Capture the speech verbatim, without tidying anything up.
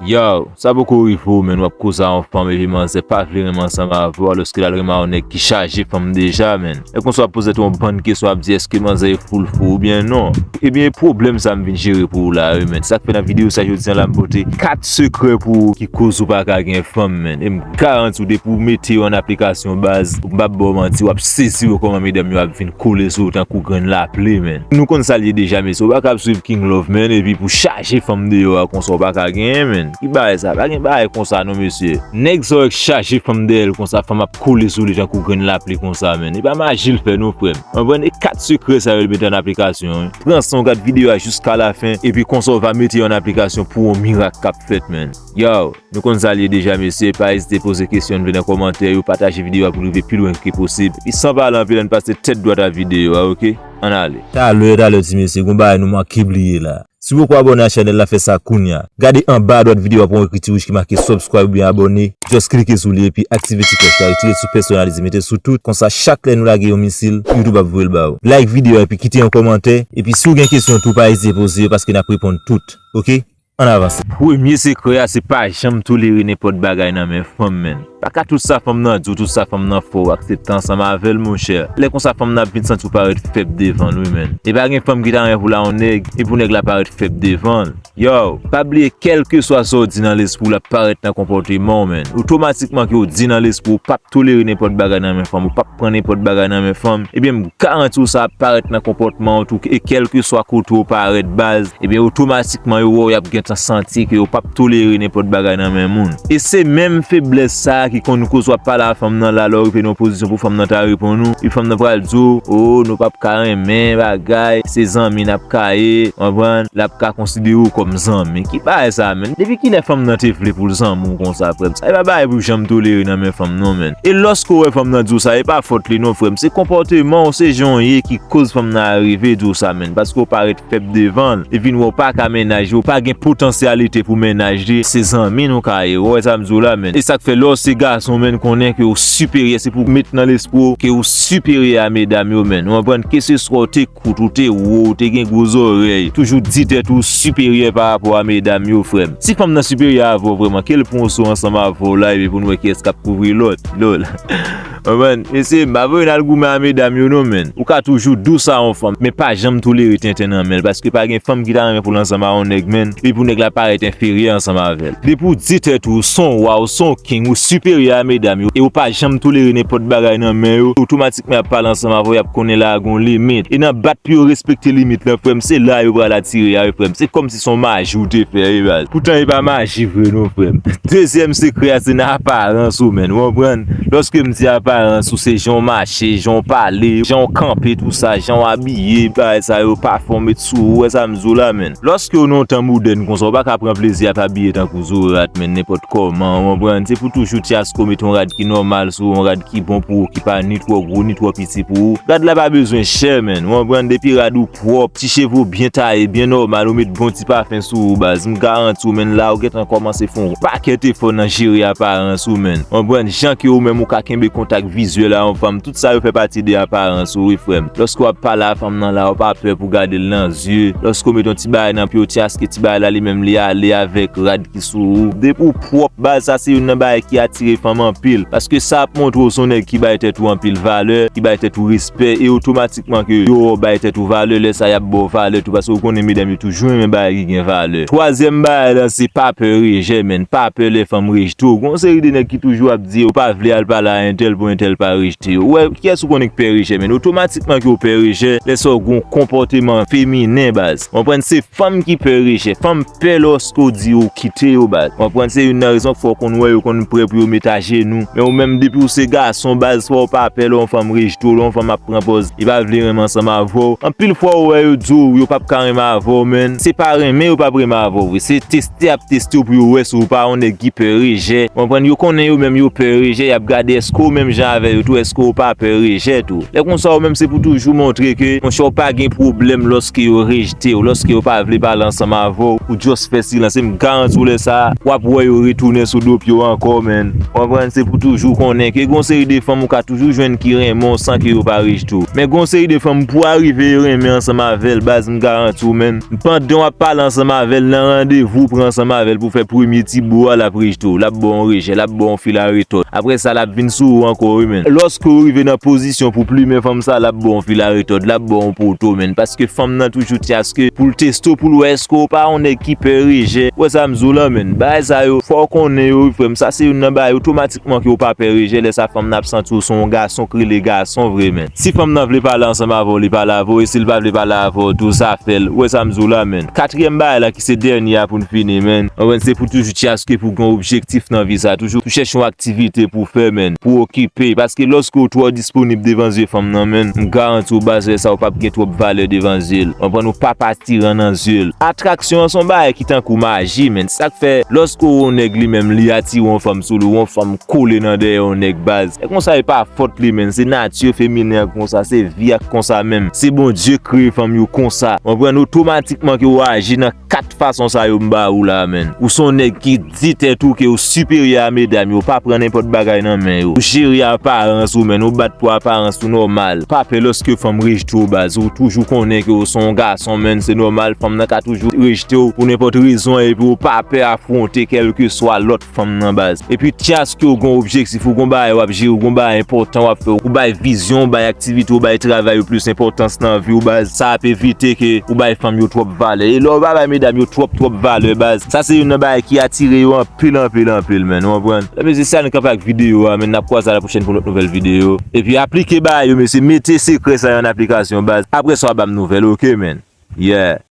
Yo, sa poko rive w, menn, w ap koze a yon fanm epi manzè pa vle renmen ansanm avè w, alòske l al renmen a yon nèg ki chaje fanm deja, menn. E konsa w ap poze tèt ou yon bann kesyon, w ap di, èske manzè e foul fou oubyen non? Ebyen, e pwoblèm sa m vin jere pou ou la, wi, menn. Sa k fè nan videyo sa jodi a la, m pote kat sekrè pou ou ki koz ou pa ka gen fanm, menn. E m garanti w, depi w mete yo an aplikasyon, baz, m p ap ba w manti, w ap sezi wè kòman medam yo ap vin kole sou ou tankou grenn lapli, menn. Nou konn sa l ye deja, mesye. Ou pa ka ap swiv King Love, menn, epi pou chaje fanm deyò a konsa, w pa ka genyen, menn. Ki bagay sa? Pa gen bagay konsa non, mesye. Nèg sa w wè k chaje fanm dèyè l konsa, fanm ap kole sou li tankou grenn lapli konsa, menn. E pa maji l fè non, frè m. Konprann? E kat sekrè sa yo l mete an aplikasyon, wi. Pran san w gad videyo a jiska lafen, epi konsa w va mete yo an aplikasyon pou yon mirak k ap fèt, menn. Yo, nou konn sa l ye deja, mesye. Pa ezite poze kesyon, n vle nan kòmantè yo, pataje videyo a pou l rive pi lwen ke posib. Epi san pale anpil, ann pase tèt dwat a videyo a, oke? Ann ale. Talè, talè, ti mesye, gon bagay nou manke bliye la. Si w poko abòne a chanèl la, fè sa kounye a. Gade anba adwat videyo a pou yon ekriti wouj ki make subscribe oubyen abòne. Just klike sou li epi aktive ti klòch la, retire sou pèsonalize, mete sou tout. Konsa, chak lè nou lage yon misil, YouTube ap voye l ba ou. Like videyo a epi kite yon kòmantè. Epi si w gen kesyon tou, pa ezite poze yo paske n ap reponn tout. Oke? Ann avanse. Premye sekrè a, se pa janm tolere nenpòt bagay nan men fanm, menn. Pa ka tout sa fanm nan di w, tout sa fanm nan fè w, aksepte ansanm avè l, monchè. Lè konsa, fanm nan ap vin santi w parèt fèb devan l, wi, menn. E pa gen fanm ki ta renmen pou l a yon nèg, e pou nèg la parèt fèb devan l. Yo, pa bliye, kèlkeswa sa w di nan lespri w, l ap parèt nan konpòteman w, menn. Otomatikman ke w di nan lespri w, w p ap tolere nenpòt bagay nan men fanm, ou p ap pran nenpòt bagay nan men fanm, ebyen, m garanti w sa ap parèt nan konpòtman w tou, e kèlkeswa kote w parèt, baz, ebyen, otomatikman, yo wè w, y ap gentan santi ke yo p ap tolere nenpòt bagay nan men moun. E se menm feblès sa a ki konn koz w ap pale a fanm nan la, lè w rive nan yon pozisyon pou fanm nan ta reponn ou, epi fanm nan pral di w, o, nou p ap ka renmen, bagay, se zanmi n ap ka ye, w konprann, l ap ka konsidere w kòm zanmi. Ki bagay sa, menn? Depi kilè fanm nan te vle pou l zanmi w konsa, frè m? Sa e pa bagay pou janm tolere nan men fanm, non, menn. E lòske w wè fanm nan di w sa, e pa fòt li, non, frè m. Se konpòteman w, se jan w ye ki koz fanm nan arive di w sa, menn. Paske w parèt fèb devan l. Epi n wè w pa ka mennaj li, w pa gen potansyalite pou mennaj li. Se zanmi nou ka ye. Ou wè sa m di w la, menn. E sa k fè lè w se gason, menn, konnen ke w siperyè. Se pou w met nan lespri w ke w siperyè a medam yo, menn. Ou konprann? Keseswa w te kout, ou te wo, ou te gen gwo zòrèy. Toujou di tèt ou siperyè pa rapò a medam yo, frè m. Si fanm nan siperyè avè w vrèman, ke l pran yon so ansanm avè w la, epi pou n wè kiyès k ap kouvri lòt. Lòl. Konprann? Mesye, m pa vle n al goumen a medam yo non, menn. Ou ka toujou dous a yon fanm, men pa janm tolere tenten nan men l, paske pa gen fanm ki ta renmen pou l ansanm a yon nèg, menn, epi pou nèg la parèt enferyè ansanm avè l. Depi w di tèt ou, w se yon wa, w se yon king, ou siperyè a medam yo, e w pa janm tolere nenpòt bagay nan men yo, otomatikman y ap pale ansanm avè w, y ap konnen la a gon limit. E nan bat pou yo respekte limit lan, frè m, se la yo pral atire a, wi, frè m. Se kòmsi se yon maji w te fè, wi, baz. Poutan, e pa maji vre, non, frè m. Dezyèm sekrè a, se nan aparans ou, menn. Ou konprann? Lòske m di aparans ou, se jan w mache, jan w pale, jan w kanpe, tou sa, jan w abiye, bagay sa yo, pafon w met sou ou, ou wè sa m di w la, menn. Lòske w nan yon tan modèn konsa, ou pa ka pran plezi ap abiye tankou zorat, menn, nenpòt kòman, ou konprann? Se pou toujou tyaske w mete yon rad ki nòmal sou ou, yon rad ki bon pou ou, ki pa ni twò gwo, ni twò piti pou ou. Rad la pa bezwen chè, menn. Ou konprann? Depi rad ou pwòp, ti cheve w byen taye, byen nòmal, ou met bon ti pafen sou ou, baz. M garanti w, menn, la ou gentan kòmanse fè yon pakèt efò nan jere aparans ou, menn. Ou konprann? Jan ke ou menm ou ka kenbe kontak vizyèl a yon fanm, tout sa yo fè pati de aparans ou, wi, frè m. Lòske w ap pale a fanm nan la, ou pa pè pou gade l nan zye. Lòske w met yon ti bagay nan pye w, tyaske ti bagay la, li menm li ale avèk rad ki sou ou. Depi w pwòp, baz, sa se youn nan bagay ki atire fanm anpil. Paske sa ap montre w se yon nèg ki bay tèt ou anpil valè, ki bay tèt ou respè, e otomatikman ke yo wè w bay tèt ou valè, lè sa y ap ba w valè tou, paske w konnen medam yo toujou renmen bagay ki gen valè. Twazyèm bagay la, se pa pè rejè, menn, pa pè lè fanm rejte w. Gon seri de nèg ki toujou ap di yo pa vle al pale a entèl pou entèl pa rejte yo. Ou wè, kiyès ou konnen ki pè rejè, menn? Otomatikman ke w pè rejè, lè sa w gon konpòteman feminen, baz. Ou konprann? Se fanm ki pè rejè. Fanm pè lòske w di yo kite yo, baz. Ou konprann? Se youn nan rezon k fè w konn wè yo konn prè pou yo met ajenou. Men ou menm, depi w se gason, baz, fò w pa pè lè yon fanm rejte w, lè yon fanm ap pran pòz li pa vle renmen ansanm avè w. Anpil fwa, ou wè yo di w yo p ap ka renmen avè w, menn. Se pa renmen yo p ap renmen avè w vre. Se teste y ap teste w pou yo wè si w pa yon nèg ki pè rejè. Ou konprann? Yo konnen yo menm yo pè rejè, y ap gade èske w menm jan avè yo tou, èske w pa pè rejè tou. Lè konsa, ou menm se pou toujou montre ke, monchè, w pa gen pwoblèm lòske yo rejte w, lòske yo pa vle pale ansanm avè w, ou just fè silans. E m garanti w lè sa a, w ap wè yo retounen sou do pye w ankò, menn. Ou konprann? Se pou toujou konnen ke gon seri de fanm ou ka toujou jwenn ki renmen w san ke yo pa rejte w. Men gon seri de fanm pou w arive renmen ansanm avè l, baz, m garanti w, menn. Pandan w ap pale ansanm avè l, nan randevou w pran ansanm avè l pou fè premye ti bo a, l ap rejte w. L ap ba w yon rejè, l ap ba w yon fil a retòd. Apre sa, l ap vin sou ou ankò, wi, menn. Lòske w rive nan pozisyon pou plimen fanm sa, l ap ba w yon fil a retòd, l ap ba w yon poto, menn. Paske fanm nan toujou tchaske pou l teste w, pou l wè èske w pa yon nèg ki pè rejè. Ou wè sa m di w la, menn. Bagay sa yo, fò w konnen yo, wi, frè m. Sa se youn nan bagay otomatikman ke w pa pè rejè. Lè sa, fanm nan ap santi w se yon gason k rele gason vre, menn. Si fanm nan vle pale ansanm avè w, li pale avè w. E si l pa vle pale avè w tou, zafè l. Ou wè sa m di w la, menn. Katriyèm bagay la ki se dènye a pou n fini, menn. Ou konprann? Se pou toujou tchaske pou gen yon objektif nan vi sa. Toujou, toujou chèche yon aktivite pou fè, menn, pou okipe. Paske lòske w twò disponib devan zye fanm nan, menn, m garanti w, baz, lè sa a w p ap gen twòp valè devan zye l. Ou konprann? Ou p ap atiran nan zye l. Atraksyon an se yon bagay ki tankou maji, menn. Sa k fè, lòske w wè yon nèg li menm, li atire yon fanm sou li, yon fanm kole nan dèyè yon nèg, baz. E konsa, e pa fòt li, menn. Se nati feminen an konsa, se vi a k konsa menm. Se Bondye k kreye fanm yo konsa. Ou konprann? Otomatikman ke w aji nan kat fason sa yo m ba ou la, menn. Ou se yon nèg ki di tèt ou ke ou siperyè a medam yo, pa pran nenpòt bagay nan men yo. Ou jere aparans ou, menn, ou bat pou aparans ou nòmal. Pa pè lòske fanm rejte w, baz, ou toujou konnen ke ou se yon gason, menn, se nòmal, fanm nan ka toujou rejte w pou nenpòt rezon, epi ou pa pè afwonte kèlkeswa lòt fanm nan, baz. Epi tchaske ou gon objektif, ou gon bagay w ap jere, ou gon bagay enpòtan w ap fè, ou bay vizyon, ou bay aktivite, ou bay travay yo plis enpòtans nan vi w, baz. Sa ap evite ke ou bay fanm yo twòp valè. E lè w pa bay medam yo twòp, twòp valè, baz, sa se youn nan bagay ki atire yo anpil, anpil, anpil, menn. Ou konprann? Lè mesye, sa nou kanpe ak videyo a, menn, n ap kwaze a la pwochèn pou lòt nouvèl videyo. Epi aplike bagay yo, mesye, mete sekrè sa yo an aplikasyon, baz. Apre sa, w a ban m nouvèl, oke, menn? Yeah.